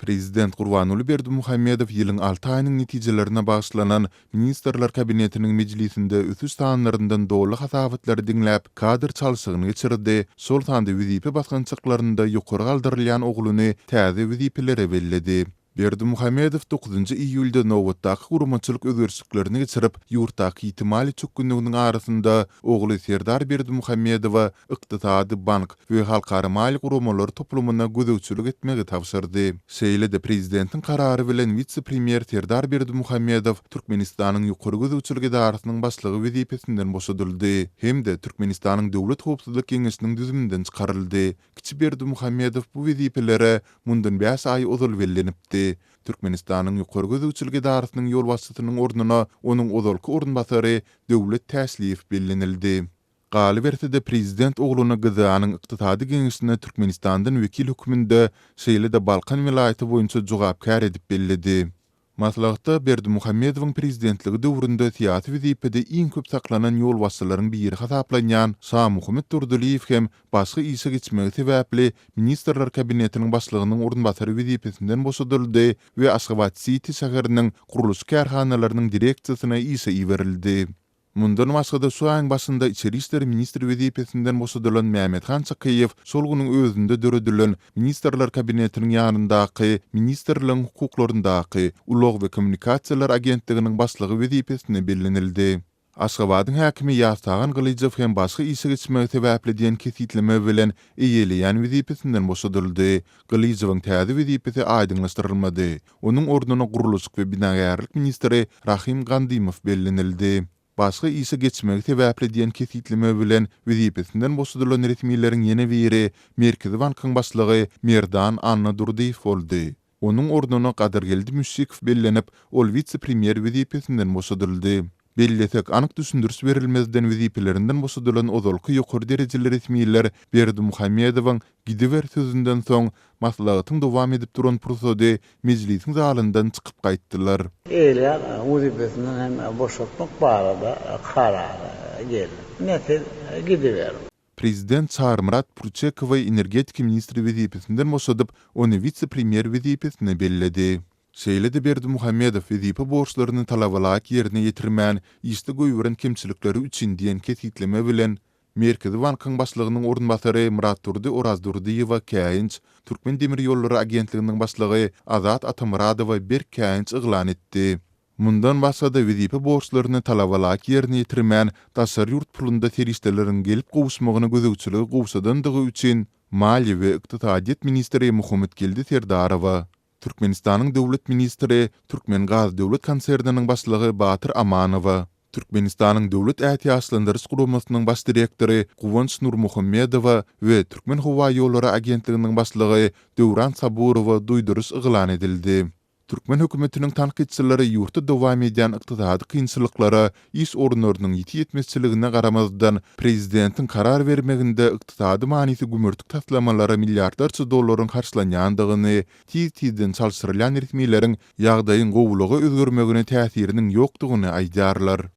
Prezident Gurbanguly Berdimuhamedow ýylyň alty aýynyň netijelerine bagyşlanan Ministrler Kabinetiniň mejlisinde ösüş sanlaryndan doly hasabatlary diňläp, kadr çalşygyny geçirdi, şol sanda wezipe basgançaklarynda ýokary galdyrylýan ogluny täze wezipelere belledi. Berdimuhamedow dokuzynjy iýulda nobatdaky guramaçylyk özgerişliklerini geçirip, ýurtdaky ýiti maliýe çökgünliginiň arasynda ogly Serdar Berdimuhamedowa ykdysady, bank we halkara maliýe guramalary toplumyna gözegçilik etmegi tabşyrdy. Şeýle-de prezidentiň karary bilen wise-premýer Serdar Berdimuhamedow Türkmenistanyň Ýokary gözegçilik edarasynyň başlygy wezipesinden boşadyldy hem-de Türkmenistanyň Döwlet howpsuzlyk geňeşiniň düzüminden çykaryldy. Kiçi Berdimuhamedow bu wezipelere mundan bäş aý ozal bellenipdi. Türkmenistanyň Ýokary gözegçilik edarasynyň ýolbaşçysynyň ornuna onuň ozalky orunbasary Döwlet Täşliýew bellenildi. Galyberse-de, prezident ogluny GDA-nyň Ykdysady geňeşine Türkmenistandan wekil hökmünde, şeýle-de Balkan welaýaty boýunça jogapkär edip belledi. Maslahatda Berdimuhamedowyň prezidentligi döwründe syýasy wezipede iň köp saklanan ýolbaşçylaryň biri hasaplanýan Şamuhammet Durdylyýew hem başga işe geçmegi sebäpli Ministrler Kabinetiniň başlygynyň orunbasary wezipesinden boşadyldy we Aşgabat-Siti şäheriniň gurluşyk kärhanalarynyň direksiýasyna işe iberildi. Mundan başga-da, şu aýyň başynda içeri işler ministri wezipesinden boşadylan Mämmethan Çakyýew şol günüň özünde döredilen Ministrler Kabinetiniň ýanyndaky Ministrligiň hukuklaryndaky Ulag we kommunikasiýalar agentliginiň başlygy wezipesine bellenildi. Aşgabadyň häkimi Ýaztagan Gylyjow hem başga işe geçmegi sebäpli diýen kesgitleme bilen eýeleýän wezipesinden boşadyldy. Gylyjowyň täze wezipesi aýdyňlaşdyrylmady. Onuň ornuna gurluşyk we binagärlik ministri Rahym Gandymow bellenildi. Başga işe geçmegi sebäpli diýen kesgitleme bilen wezipesinden boşadylan resmileriň ýene biri Merkezi bankyň başlygy Merdan Annadurdyýew boldy. Onuň ornuna Gadyrgeldi Müşşikow bellenip, ol wise-premýer wezipesinden boşadyldy. Bellesek, anyk düşündiriş berilmezden wezipelerinden boşadylan ozalky ýokary derejeli resmiler Berdimuhamedowyň Gidiber sözünden soň, maslahatyň dowam edip duran pursady mejlisiň zalyndan çykyp gaýtdylar. Eýlän wezipesinden hem boşatmak barada karara geldi. Ine siz gidiberiň. Prezident Çarymyrat Purçekowy energetika ministri wezipesinden boşadyp, ony wise-premýer wezipesine belledi. Şeýle-de Berdimuhamedow wezipe borçlaryny talabalaýyk ýerine ýetirmän, işde goýberen kemçilikleri üçin diýen kesgitleme bilen, Merkezi bankyň başlygynyň orunbasary Myratdurdy Orazdurdyýewe käýinç, Türkmendemirýollary agentliginiň başlygy Azat Atamyradowa berk käýinç yglan etdi. Mundan başga-da wezipe borçlaryny talabalaýyk ýerine ýetirmän, daşary ýurt pulunda serişdeleriň gelip gowuşmagyna gözegçiligi gowşadandygy üçin maliýe we ykdysadyýet ministri Muhammetgeldi Serdarowa, Türkmenistanyň döwlet ministri, Türkmengaz döwlet konserniniň başlygy Batyr Amanowa, Türkmenistanyň Döwlet ätiýaçlandyryş guramasynyň baş direktory Guwanç Nurmuhammedowa we Türkmenhowaýollary agentliginiň başlygy Döwran Saburowa duýduryş yglan edildi. Türkmen hökümetiniň tankytçylary ýurtda dowam edýän ykdysady kynçylyklara, iş orunlarynyň ýiti ýetmezçiligine garamazdan, prezidentiň karar bermeginde ykdysady manysy gümürtik taslamalara milliardlarça dollaryň harçlanýandygyny, tiz-tizden çalşyrylýan resmileriň ýagdaýyň gowulyga özgermegine täsiriniň ýokdugyny aýdýarlar.